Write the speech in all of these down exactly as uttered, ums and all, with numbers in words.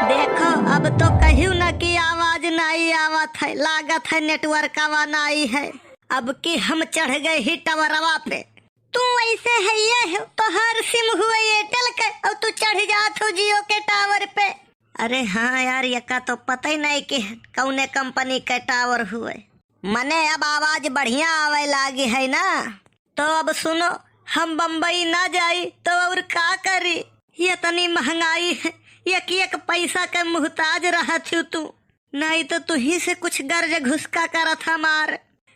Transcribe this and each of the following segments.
देखो, अब तो कहियो ना कि आवाज नाई आवत है, लागत है नेटवर्कवा नाई है। अब की हम चढ़ गए ही टवरवा पे। तू ऐसे है ये हो, तोहार सिम हुए एयरटेल के, और तू चढ़ जात हो जियो के टावर पे। अरे हाँ यार, यका तो पता ही नहीं कि कौने कंपनी के टावर हुए। मने अब आवाज बढ़िया आवे लागी है ना। तो अब सुनो, हम बम्बई ना जाई तो और का करी? इतनी महंगाई है, एक एक पैसा के मुहताज रहत हो तू। नहीं तो तुही से कुछ गर्ज घुसका करत हमार।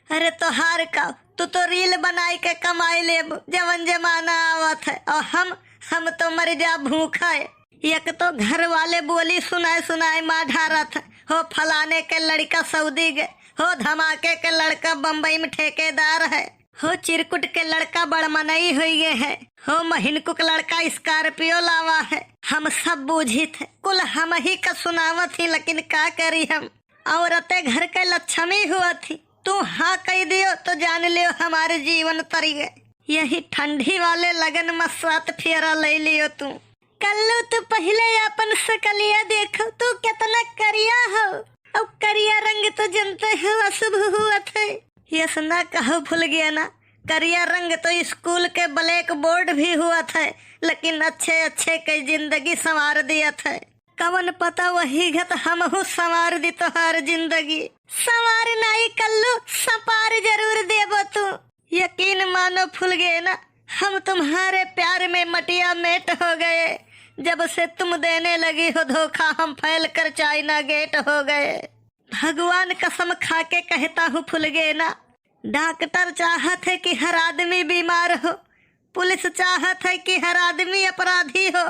अरे तोहार का, तू तो रील बनाई के कमाई लेब, जवन जमाना आवत है। और हम, हम तो मर जा भूखा है। एक तो घर वाले बोली सुनाए सुनाए मार ढारत है, हो फलाने के लड़का सऊदी गए, हो धमाके के लड़का बम्बई में ठेकेदार है, हो चिरकुट के लड़का बड़ मनई होई गए है, हो महिनकू के लड़का स्कॉर्पियो लावा है। हम सब बूझित है, कुल हम ही का सुनावत ही, लेकिन का करी हम, औरतें घर के लक्ष्मी हुआ थी। तू हाँ कह दियो तो जान लियो हमारे जीवन तरी गए। यही ठंडी वाले लगन में सात फेरा ले लियो तू। कल्लू, तू पहिले अपन सकलिया देखो, तू कितना करिया हो। अब करिया रंग तो जनते हो अशुभ हुआ थे। यस ना कहो फुलगेना, करिया रंग तो स्कूल के ब्लैक बोर्ड भी हुआ थे, लेकिन अच्छे अच्छे के जिंदगी संवार दिया थे। कवन पता वही घत हमहू संवार दी तोहार जिंदगी। संवार नाई कल्लू, संपार जरूर देबो तू। यकीन मानो फुलगेना, हम तुम्हारे प्यार में मटिया मेट हो गए। जब से तुम देने लगी हो धोखा, हम फैल कर चाइना गेट हो गए। भगवान कसम खा के कहता हूँ फुलगेना, डॉक्टर चाहत है कि हर आदमी बीमार हो, पुलिस चाहत है कि हर आदमी अपराधी हो,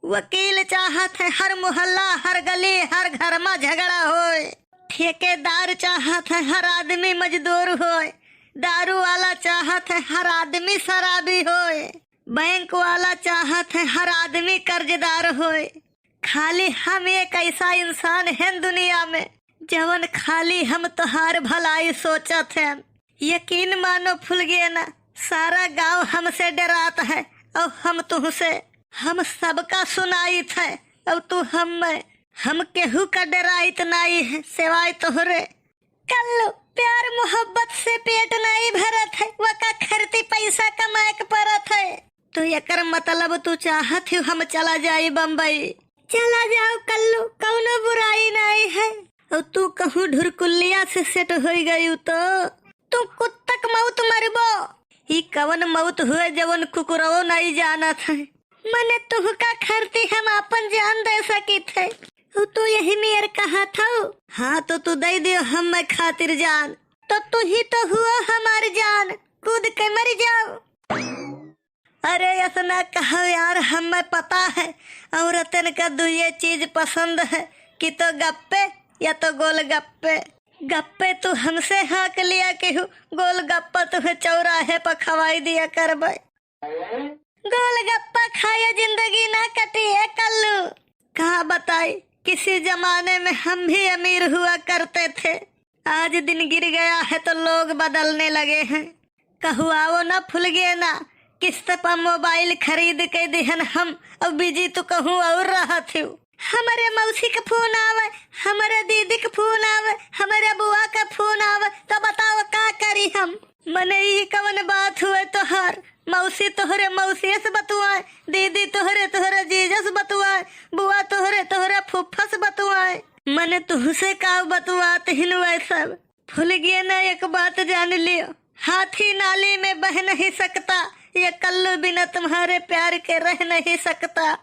वकील चाहत है हर मोहल्ला, हर गली, हर घर में झगड़ा होए। ठेकेदार चाहत है हर आदमी मजदूर होए। दारू वाला चाहत है हर आदमी शराबी होए। बैंक वाला चाहत है हर आदमी कर्जदार होए। खाली हम एक ऐसा इंसान है दुनिया में, जवन खाली हम तोहार भलाई सोचत है। यकीन मानो फुलगेना, सारा गांव हमसे डरात है और हम तुहसे। हम सबका सुनाइत है और तू हम में। हम केहू का डराइत नाई है सिवाय तोहरे। कल्लू, प्यार मोहब्बत से पेट नाई भरत है, वका खरती पैसा कमाए के परत है। तो एकर मतलब तू चाहत हो हम चला जाई बम्बई? चला जाओ कल्लू, कौनो बुराई नाई है। और तू कहूँ ढुरकुल्लिया से सेट होई गई तो तू कुत्तक मौत मरबो। ई कवन मौत हुए जवन कुकुरवो नाई जानत है। मने तुहका खरती हम आपन जान दे सकित है। उ तू यही मेर कहत हऊ। हाँ तो तू दे दियो हम खातिर जान। तो तू ही तो हुआ हमार जान, कूद के मर जाओ। अरे ऐसा ना कहो यार, हमें पता है औरतन का दुइये चीज पसंद है कि तो गप्पे या तो गोलगप्पे। गप्पे तू हमसे हाँक लिया केहू, गोलगप्पा तुहे चौराहे पर खवाई दिया करबे। गोलगप्पा खाए जिंदगी ना कटी है कल्लू। का बताई, किसी जमाने में हम भी अमीर हुआ करते थे, आज दिन गिर गया है तो लोग बदलने लगे हैं। कहुआओ ना फुलगेना, किस्त पर मोबाइल खरीद के दिहन हम, अब बिजी तो कहूँ और रहत हूँ। हमरे मौसी के फोन आवे, हमरे दीदी के फोन आवे, हमरे बुआ के फोन आवे, तो बताओ का करी हम? मने ई कवन बात हुए तोहार? मौसी तोहरे मौसियस बतुआए, दीदी तोहरे तोहरे जीजस बतुआए, बुआ तोहरे तोहरे फुफ्फस बतुआए। मने तुहसे का बतुआत हिन वै सब? फुलगेना एक बात जान लियो, हाथी नाली में बह नहीं सकता, ये कल्लू बिना तुम्हारे प्यार के रह नहीं सकता।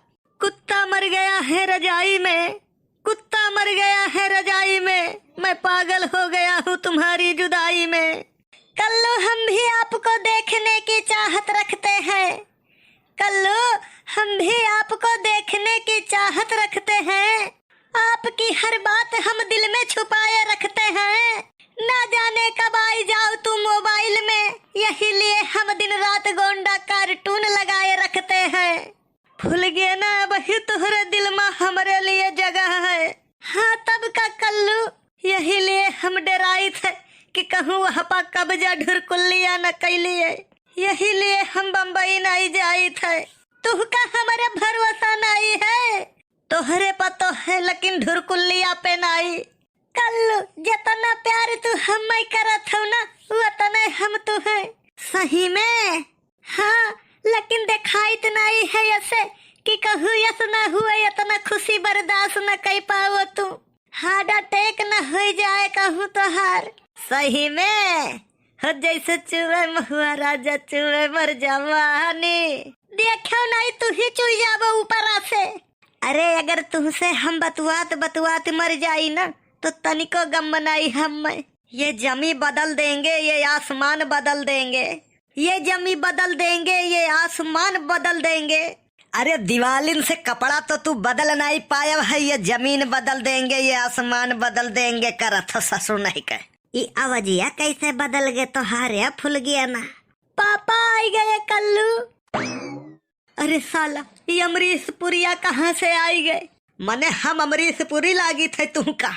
कुत्ता मर गया है रजाई में, कुत्ता मर गया है रजाई में, मैं पागल हो गया हूँ तुम्हारी जुदाई में। कल्लू, हम भी आपको देखने की चाहत रखते हैं। कल्लू, हम भी आपको देखने की चाहत रखते हैं। आपकी हर बात हम दिल में छुपाए रखते हैं। ना जाने कब आई जाओ तू मोबाइल में, यही लिए हम दिन रात गोंडा कार्टून लगाए रखते हैं। फुलगेना, अबही तोहरे दिल में हमरे लिए जगह है। हाँ, तब का कल्लू, यही लिए हम डेराइत है कि कहूँ वहाँ पा कब्जा ढुरकुल्लिया न कैलिए। यही लिए हम बम्बई नहीं जाइत है। तुहका हमरे भरोसा नहीं है। तोहरे पर तो है, लेकिन ढुरकुल्लिया पे नाई। कल्लू, जितना प्यार तू हम्मै करत हौ ना, उतने हम तुहैं। सही में? हाँ, लेकिन देखाइत नाई है ऐसे कि कहूँ यस ना हुए, इतना खुशी बर्दाश्त न कर पाओ तू। Heart attack न होइ जाए कहूँ तोहार। सही में? हो जैसे चुए महुआ राजा चुए मर जवानी। देखो नाई तू ही चुई जाबो ऊपरा से। अरे अगर तुहसे हम बतुआत बतुआत मर जाई ना तो तनिको गम नाई हम्मै। ये जमी बदल देंगे, ये आसमान बदल देंगे, ये जमी बदल देंगे, ये आसमान बदल देंगे। अरे दिवालिन से कपड़ा तो तू बदल नाई पायब है, ये जमीन बदल देंगे, ये आसमान बदल देंगे करत हो ससुर नहीं के। ई आवाजिया कैसे बदल गए तोहारे फुलगिया ना। पापा आई गए कल्लू। अरे साला, ये अमरीश पुरिया कहाँ से आई गए? मने हम अमरीश पुरी लागित है तुमका,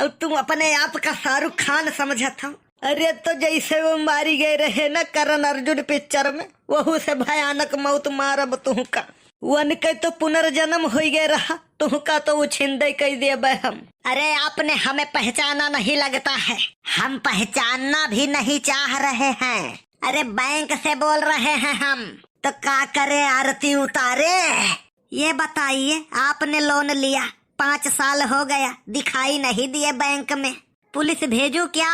और तुम अपने आप का शाहरुख खान समझत हो। अरे तो जैसे वो मारी गए रहे ना करण अर्जुन पिक्चर में, वहू से भयानक मौत मारब तुमका। वनके तो पुनर्जन्म होइ गए रहा, तुमका तो उछिंदे कई देबे हम। अरे आपने हमें पहचाना नहीं लगता है। हम पहचानना भी नहीं चाह रहे हैं। अरे बैंक से बोल रहे हैं हम। तो का करे आरती उतारे? ये बताइए, आपने लोन लिया, पाँच साल हो गया, दिखाई नहीं दिए बैंक में, पुलिस भेजूं क्या?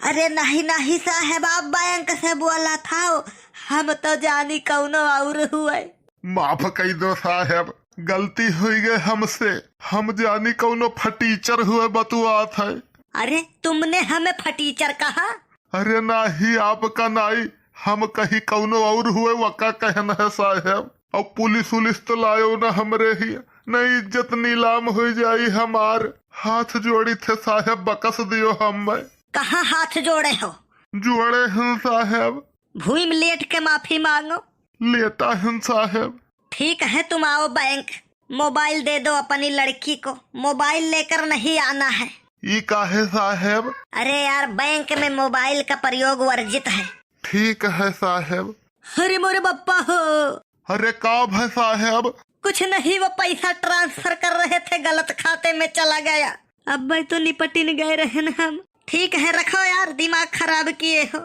अरे नहीं नहीं साहेब, आप बैंक से बोलत हो, हम तो जानी कौनो और हुए। माफ कई दो साहेब, गलती हुई गए हमसे, हम जानी कौनो फटीचर हुए बतुआत है। अरे तुमने हमें फटीचर कहा? अरे नाही, आपका नाई, हम कही कौनो और हुए, वका कहन है साहेब। अब पुलिस उलिस तो लायो ना हमरे ही, नहीं इज्जत नीलाम हो जाई हमार। हाथ जोड़ी थे साहेब, बकस दियो हम्मै। कहाँ हाथ जोड़े हो? जोड़े हैं साहेब। भूमि में लेट के माफी मांगो। लेटा हैं साहेब। ठीक है, तुम आओ बैंक, मोबाइल दे दो अपनी लड़की को, मोबाइल लेकर नहीं आना है। ई काहे साहेब? अरे यार, बैंक में मोबाइल का प्रयोग वर्जित है। ठीक है साहेब। अरे मोरे बप्पा हो। अरे का भय साहेब? कुछ नहीं, वो पैसा ट्रांसफर कर रहे थे, गलत खाते में चला गया। अब भाई तो निपटिन गए रहन हम। ठीक है, रखो यार, दिमाग खराब किए हो।